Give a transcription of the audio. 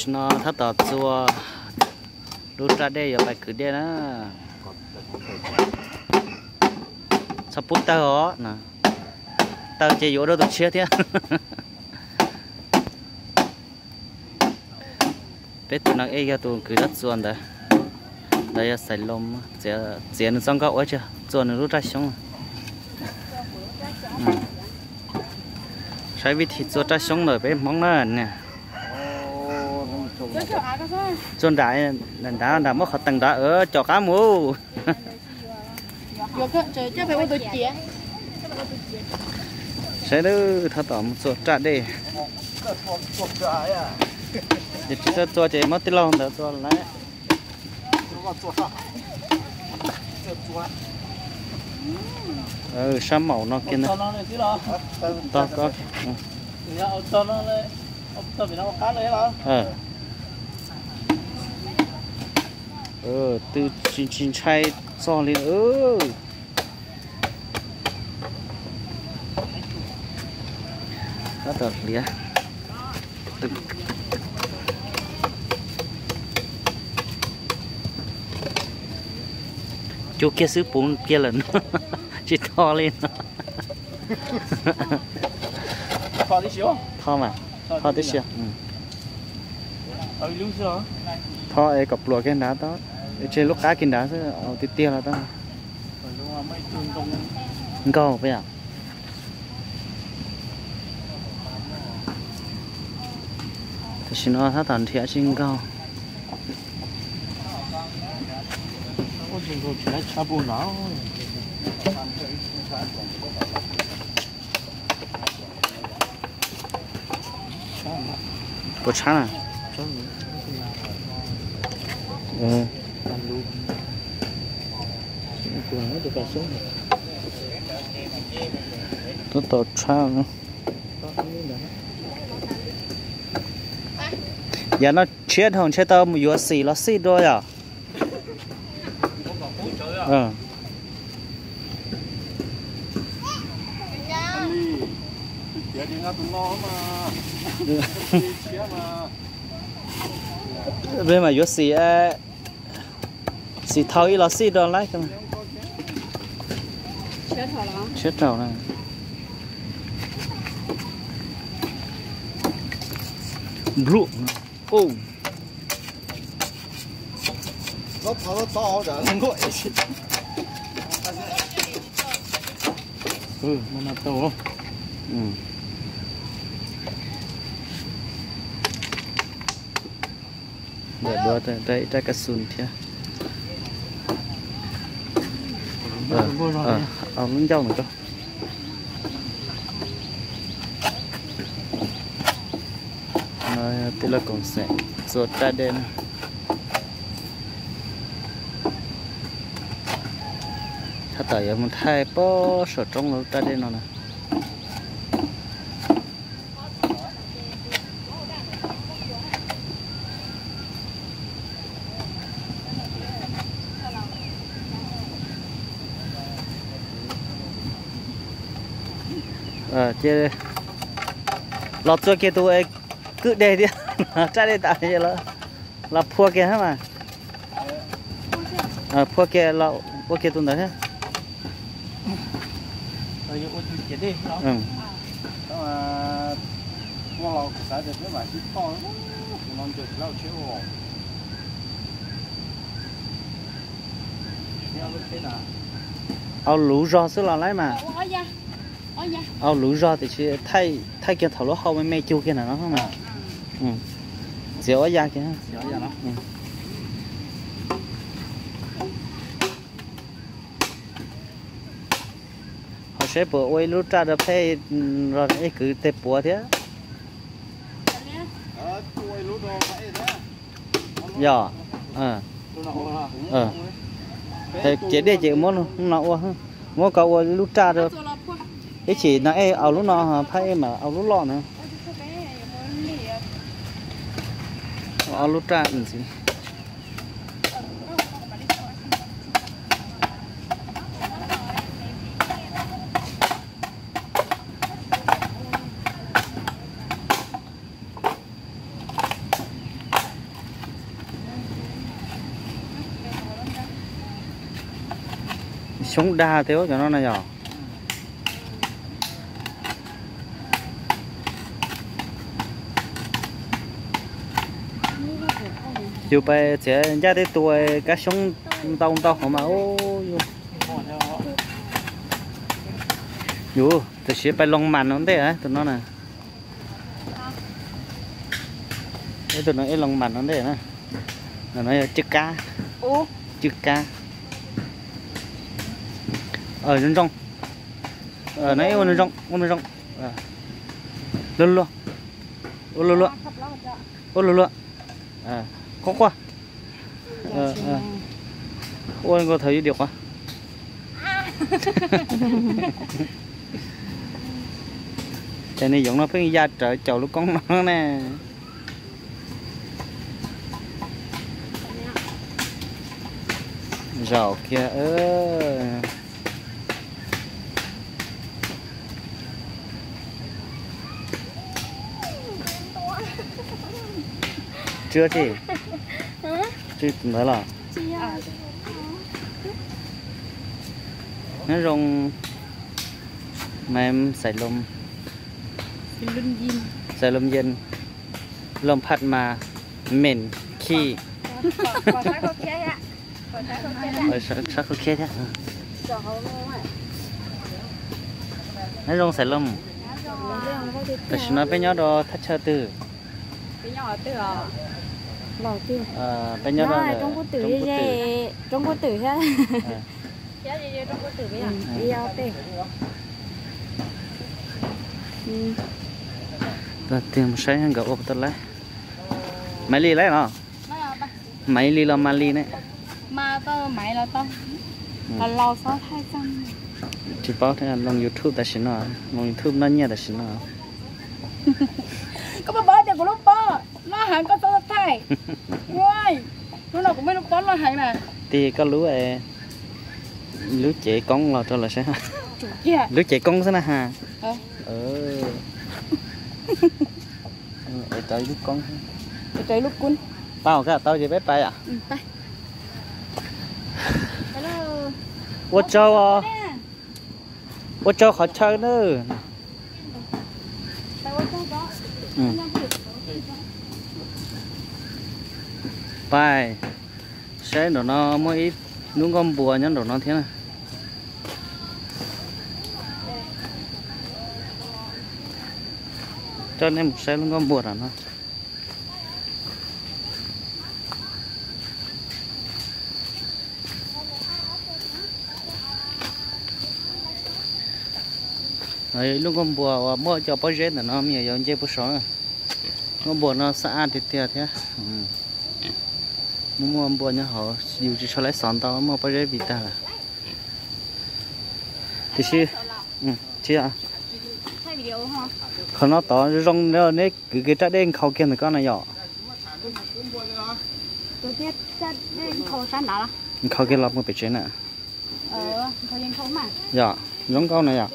Tam sim no tab tom txua lub raj dej yuav pais kwv dej na. Txhob pub tawg os, tawg ces yuav ua rau tus tshiab thiab. Peb tus no yog tus kwv dab txua ntawd, ntawd yog Xais Loo, txiav nws txoj nkauj ua tsuag txua nws lub raj xyoob. Saib vij thij txua raj xyoob ntawm peb Hmoob na. Txua nram, nram, nram muab qhov tees nrad, caum qab mus. Saib, tab tom mus txua raj dej. Ces tsis txawj txua ces muab tij laug ntawd txua lawm. Sab maum no kiag na. Twb tsis ntshai txog li. Tab tom hliav. Cug kiag xwb puv kiag lawm no. Tsis tho li no. Tho mas, tho tib si. Tho es kom pluas kiag nrad tau, tseg lub qab kiag nrad xwb, tiag tiag los tau. Nkaug peb yom. Tam sim no tab tom nrhiav tsis nkaug. Puas tshab na? Tab tom tshab. Yam no tshiab dhau ntshe tau mus yuav xim los xij dua yom. Peb mas yuav xim, xim thau ib los xij dua laib. Tshiab rau na. Nplum. Ntawm dua ib rab kas xus thiab. Au lub ncauj no rau. Tij laug Koom Xeem txua raj dej na. Tab tom yuav mus thaij pem saum roob lub raj dej no na. Ces los txua kiag tus kwj deg thiab, raj dej tas los phua kiag mas. Phua kiag los ua kiag tus ntawd thiab. Au luv zog xwb los laib mas. Au luv zog tiam sis thaij kiag thaum lub hau me me cug kiag ntawm no mas. Txiav ob ya kiag. Ho seb puas ua ib lub raj rau peb los ib kwv tej puav thiab. Yog, ces dej ces muab no ua, muab ko ua lub raj rau. Ib chim no es au lub no, phab ej mas au lub loj na. Au lub raj ntxiv. Xyoob dag tiag cov no na yog. Yus pais txiav ncaj tej tus kab xyoob ntau ntau hauv mas yus, yus tam sim pais Loos Mas no ntej tus no na. Ib tug no ib Loos Mas no ntej na. No yog cwj kab, cwj kab. Zoo zoo. No ib ua zoo zoo, ua zoo zoo. Luag luag, ua luag luag, ua luag luag. Quaj quaj. Ua nkaus thaum yus diam quaj. Ces nws yoov no pheej ya rawv caum lub koob no ne. Zaum kiag. Tsis, tsis ntawd los. Nyob zoo, mas Xais Loos, Xais Loos Yees, Loos Phaj Mas, Meem Khij. Sab khau khiab thiab. Nyob zoo Xais Loos. Tam sim no peb nyob rau thaj chaw twg? Peb nyob rau roob kub twm, roob kub twm thiab. Tiag, mus saib nkawd ua puas tau lawm. Maiv Lis lawm no? Maiv Lis los Mas Lis ne? Tsis paub, loo YouTube tam sim no, loo YouTube noj nyiaj tam sim no. Koj puas paub tias kuv lub pob loj heev koj txhob thaij. Lub no kuv muaj lub pob loj heev na. Tig koj lub, lub cev koob los rau lawv saib. Lub cev koob xwb na ha. Es rau ib lub koob, rau ib lub kub. Pab hauv kaj tau ces peb pais yom. Ua tsaug os. Ua tsaug qhov chaw nawb. Pais saib nraum no muaj ib lub nkuaj npua nyob nraum no thiab na. Coj nej mus saib lub nkuaj npua nraum no. Ib lub nkuaj npua uas muaj cov pob zeb ntawm no me nyuam yaus nce puag saud na. Nkuaj npua no xab ab tiag tiag thiab. Muaj muaj npua nyob hauv, yus tsis tshua laib xov ntau, muaj pob zeb vim tag lawm. Tiam sis, tsis, qhov no tod zoo zoo, neb kwv kiag raj dej nkhaus kiag ntawm koj na yom. Nkhaus kiag los mus pem tsev na. Yog, zoo nkauj na yom.